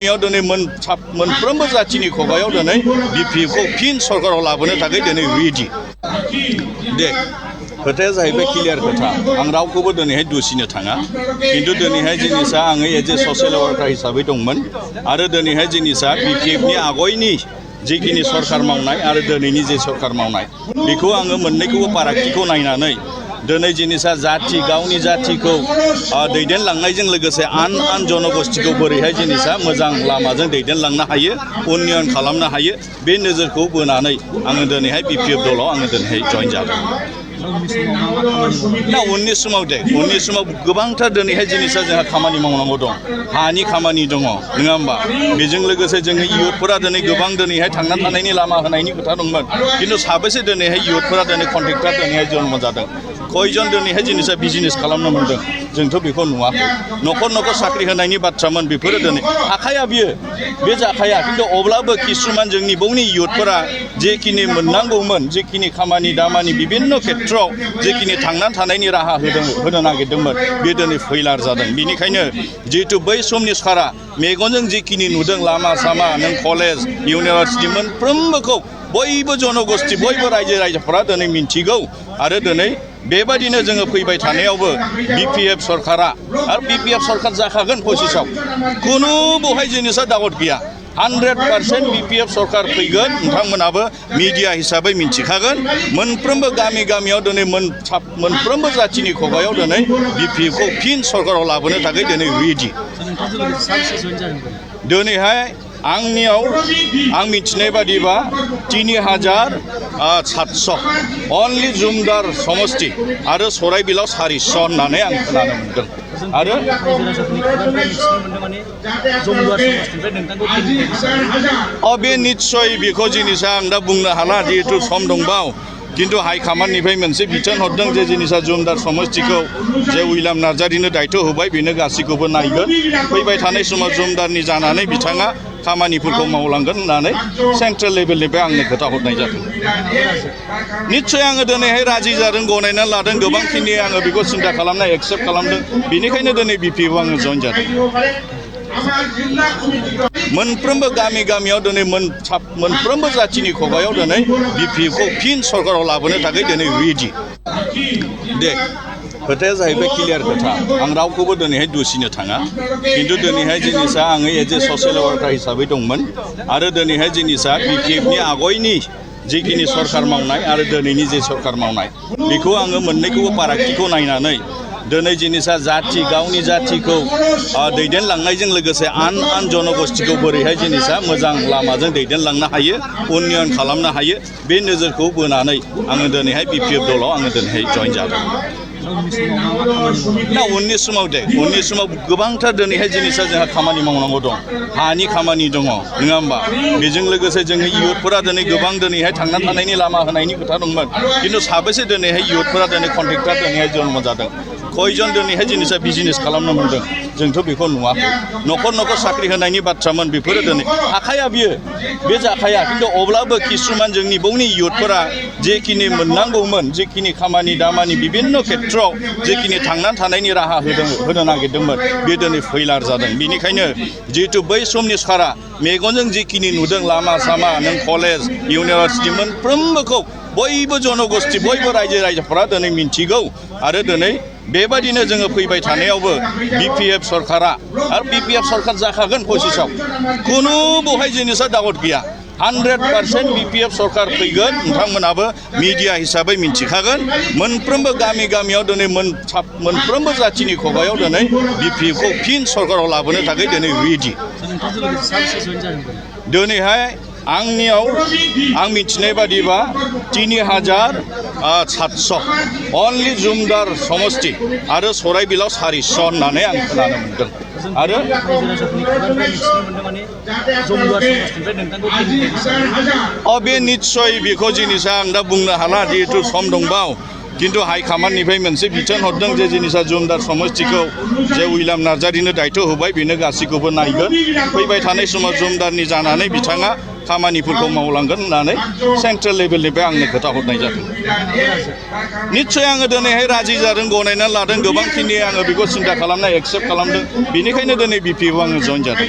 दिनै मोनफ्रोमबो जाथिनि खुगायाव दिनै बिपिएफखौ फिन सरकाराव लाबोनो थाखाय दिनै रेडि दे खोथाया जाहैबाय क्लियार खोथा आं रावखौबो दिनैहाय दुसिनो थाङा खिन्थु दिनैहाय जिनिसा आङो एज ए ससियेल वार्कार हिसाबै दंमोन आरो दिनैहाय जिनिसा बिपिएफनि आगयनि जिखिनि सरकार मावनाय आरो दिनैनि जे सरकार मावनाय बेखौ आङो मोननैखौबो फारागथिखौ नायनानै दिनै जिनिसा जाथि गावनि जाथिखौ दैदेनलांनायजों लोगोसे आन जनगोष्ठीखौ बोरैहाय जिनिसा मोजां लामाजों दैदेनलांनो हायो उन्नयन खालामनो हायो बे नोजोरखौ बोनानै आङो दिनैहाय बिपिएफ दलाव आङो दिनैहाय जइन जादों ना उननि समाव गोबांथार दिनैहाय जिनिसा जोंहा खामानि मावनांगौ दं हानि खामानि दङ नङा होमबा बेजों लोगोसे जोंनि इयुथफोरा दिनै गोबां दिनैहाय थांना थानायनि लामा होनायनि खोथा दंमोन खिन्थु साबेसे दिनैहाय इयुथफोरा दिनै कन्ट्रेक्टर दिनैहाय जन्म जादों कयजन दिनैहाय जिनिसा बिजनेस खालामनो मोनदों जोंथ' बेखौ नुवाखै न'खर साख्रि होनायनि बाथ्रामोन बेफोरो दिनै हाखाया बियो बे जाखाया खिन्थु अब्लाबो किसुमान जोंनि बावनि इयुथफोरा जेखिनि मोननांगौमोन जेखिनि खामानि दामानि बिभिन्न खेथ्रआव जेखिनि थांनानै थानायनि राहा होनो नागिरदोंमोन बे दिनै फैलार जादों बेनिखायनो जिहेतु बै समनि सरकारा मेगनजों जेखिनि नुदों लामा सामा नों कलेज इउनिभार्सिटि मोनफ्रोमबोखौ बयबो जनगोष्ठी बयबो रायजोफोरा दिनै मिन्थिगौ आरो दिनै बेबायदिनो जोङो फैबाय थानायावबो बिपिएफ सरकारा आरो बिपिएफ सरकार जाखागोन पसिसाव खुनु बहाय जिनिसा दावत गैया 100% बिपिएफ सरकार फैगोन नोंथांमोनाबो मिडिया हिसाबै मिन्थिखागोन मोनफ्रोमबो गामियाव दिनै मोनफ्रोमबो जाथिनि खुगायाव दिनै बिपिएफखौ फिन सरकाराव लाबोनो थाखाय दिनै रेडि दिनैहाय आं मिथिनाय बादिबा 3700 अनलि जुमदार समष्टि आरो सराइबिलाव 400 होननानै आं खोनानो मोनदों आरो बे निस्सय बेखौ जिनिसा आं दा बुंनो हाला जिहेतु सम दंबाव किन्तु हाइकमान्डनिफ्राय मोनसे बिथोन हरदों जे जिनिसा जुमदार समष्टिखौ जे उइलियाम नार्जारिनो दायित्व होबाय बेनो गासैखौबो नायगोन फैबाय थानाय समाव जुमदारनि जानानै बिथाङा खामानिफोरखौ मावलांगोन होननानै सेन्ट्रेल लेभेलनिफ्राय आंनो खोथा हरनाय जादों निस्सय आङो दिनैहाय राजि जादों गनायनानै लादों गोबांखिनि आङो बेखौ सिन्था खालामना एक्सेप्ट खालामदों बेनिखायनो दिनै बिपिएफआव आङो जइन जादों मोनफ्रोमबो गामियाव दिनै मोनफ्रोमबो जाथिनि खुगायाव दिनै बिपिएफखौ फिन सरकाराव लाबोनो थाखाय दिनै रेडि दे खोथाया जाहैबाय क्लियार खोथा आं रावखौबो दिनैहाय दुसिनो थाङा खिन्थु दिनैहाय जिनिसा आङो एज ए ससियेल वार्कार हिसाबै दंमोन आरो दिनैहाय जिनिसा बिपिएफनि आगयनि जिखिनि सरकार मावनाय आरो दिनैनि जे सरकार मावनाय बेखौ आङो मोननैखौबो फारागथिखौ नायनानै दिनै जिनिसा जाथि गावनि जाथिखौ दैदेनलांनायजों लोगोसे आन जनगोष्ठीखौ बोरैहाय जिनिसा मोजां लामाजों दैदेनलांनो हायो उन्नयन खालामनो हायो बे नोजोरखौ बोनानै आङो दिनैहाय बिपिएफ दलाव आङो दिनैहाय जइन जादों ना उननि समाव गोबांथार दिनैहाय जिनिसा जोंहा खामानि मावनांगौ दं हानि खामानि दङ नङा होमबा बेजों लोगोसे जोंनि इयुथफोरा दिनै गोबां दिनैहाय थांना थानायनि लामा होनायनि खोथा दंमोन खिन्थु साबेसे दिनैहाय इयुथफोरा दिनै कन्ट्रेक्टर दिनैहाय जन्म जादों कयजन दिनैहाय जिनिसा बिजनेस खालामनो मोनदों जोंथ' बेखौ नुवाखै न'खर साख्रि होनायनि बाथ्रामोन बेफोरो दिनै हाखाया बियो बे जाखाया खिन्थु अब्लाबो किसुमान जोंनि बावनि इयुथफोरा जेखिनि मोननांगौमोन जेखिनि खामानि दामानि बिभिन्न खेथ्रआव जेखिनि थांनानै थानायनि राहा होनो नागिरदोंमोन बे दिनै फैलार जादों बेनिखायनो जिहेतु बै समनि सरकारा मेगनजों जेखिनि नुदों लामा सामा नों कलेज इउनिभार्सिटि मोनफ्रोमबोखौ बयबो जनगोष्ठी बयबो रायजोफोरा दिनै मिन्थिगौ आरो दिनै बेबायदिनो जोङो फैबाय थानायावबो बिपिएफ सरकारा आरो बिपिएफ सरकार जाखागोन पसिसाव खुनु बहाय जिनिसा दावत गैया 100% बिपिएफ सरकार फैगोन नोंथांमोनाबो मिडिया हिसाबै मिन्थिखागोन मोनफ्रोमबो गामियाव दिनै मोनफ्रोमबो जाथिनि खुगायाव दिनै बिपिएफखौ फिन सरकाराव लाबोनो थाखाय दिनै रेडि दिनैहाय आं मिथिनाय बादिबा 3700 अनलि जुमदार समष्टि आरो सराइबिलाव 400 होननानै आं खोनानो मोनदों आरो बे निस्सय बेखौ जिनिसा आं दा बुंनो हाला जिहेतु सम दंबाव किन्तु हाइकमान्डनिफ्राय मोनसे बिथोन हरदों जे जिनिसा जुमदार समष्टिखौ जे उइलियाम नार्जारिनो दायित्व होबाय बेनो गासैखौबो नायगोन फैबाय थानाय समाव जुमदारनि जानानै बिथाङा खामानिफोरखौ मावलांगोन होननानै सेन्ट्रेल लेभेलनिफ्राय आंनो खोथा हरनाय जादों निस्सय आङो दिनैहाय राजि जादों गनायनानै लादों गोबांखिनि आङो बेखौ सिन्था खालामना एक्सेप्ट खालामदों बेनिखायनो दिनै बिपिएफआव आङो जइन जादों